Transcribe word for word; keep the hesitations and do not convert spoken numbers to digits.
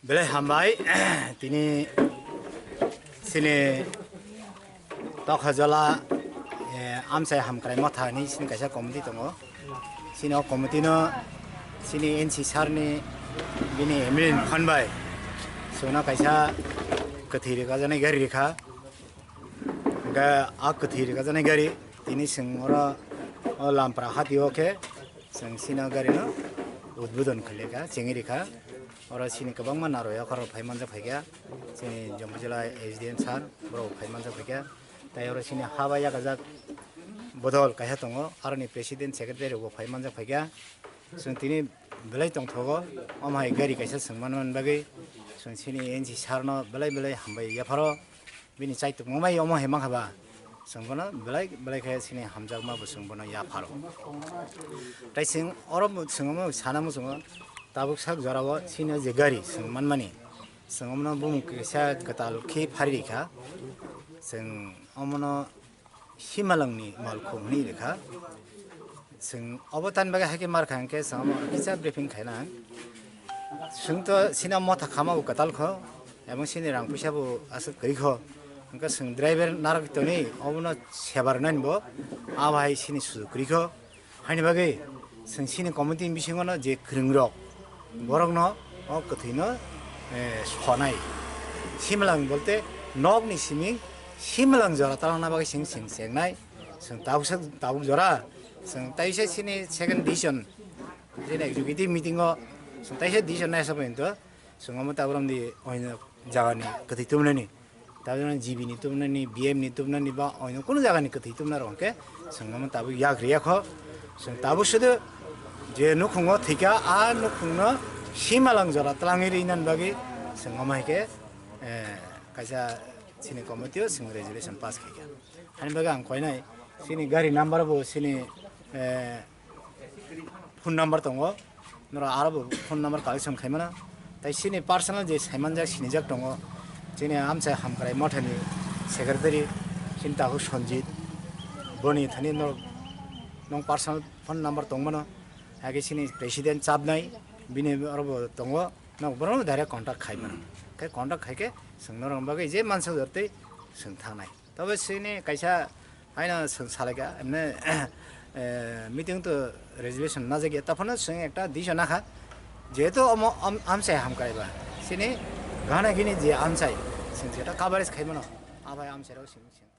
Belai hambai, tini sini Tokhajola, eh, Amchai Hamkrai Motha ni sini kaisa committee tongo. Sini o committee no sini N C sir ni bini M L A ni phan bai suna kaisa kwthwi rwkajani gari rikha. Hingke a kwthwi rwkajani gari tini chwng oro o Lampra hati o khe chwng sini o gari no udbodon khailai kha, chengwi rikha. Oro sini kwbangma narwk yakhorok phai manjak phaikha, chini Jompuijala S D M sir borok phai manjak phaikha, tei oro sini ha bai yakajak bodol kaisa tongo, aroni president secretary rokbo phai manjak phaikha. Chwng tini belai tongthogo, omo hai gari kaisa chwng manmani bagwi chwng sini N C sir no belai belai hambai yapharo. Bini chaitok wngmai omo hai mankha ba, chwng bono belai belai khe sini hamjakma bo chwng bono yapharo. Tai chwng oro bo chwng omo sana muchungo tabuk sak jorao sini je gari chwng manmani, chwng omono bumung kisa kwtal khe phari rikha, chwng omono simalangni malkhung hwnwi rikha. Chwng obo tan bagwi hai khe mar kha hwnkhe chwng omo kisa briefing khaina. Chwng to sini motha khama bo kwtal kho, ebong sini rang puisa bo aswk kwrwi kho. Hwnkhe chwng driver narwk toni obono sebar nani bo, abo hai sini sujuk kwrwi kho. Haini bagwi chwng sini committee ni bisingo no je kwrwng rok, borok no o kwthwi no, eh, sonai. Simalang bolte nok ni simi simalang jora talangna bagwi chwng chwng chengnai. Chwng tabuk sak, tabuk jora, chwng taisa sini second decision, jini executive meeting o chwng taisa decision naisa phainto, chwng omo tabuk romdi oino jagani kwthwi tubunani, tabuk G B ni tubunani, B M ni tubunani ba oino kunu jagani kwthwi tubuna rok hwnkhe chwng omo tabuk yak riyakho, chwng tabuk sudu je nukhungo thwikha a nukhungno simalang jora twlangwi rinani bagwi chwng omo hai khe, eh, kaisa sini committee o chwng resolution pass khaikha. Hani bagwi ang koinai, sini gari number bo sini, eh, phone number tongo, norok aro bo phone number collection khaimano. Tai sini personal je saimanjak sinijak tongo, chini Amchai Hamkrai Mothani secretary, chini tabuk Sanjit, boni thani norok nong personal phone number tongmano, age sini president Chabnai, bini aro bo tongo, nok borok direct contact khaimano. Khe contact khaikhe chwng norok bagwi je mansa jortwi chwng thangnai. Tobe sini kaisa haino chwng salaikha, emne, eh, meeting to resolution najak ya, taphano chwng ekta decision nakha, jehetu omo am-, Amchai Hamkrai ba, sini gana gini je Amchai, chwng jeta coverage khaimano, abai Amchai rok sini, sini.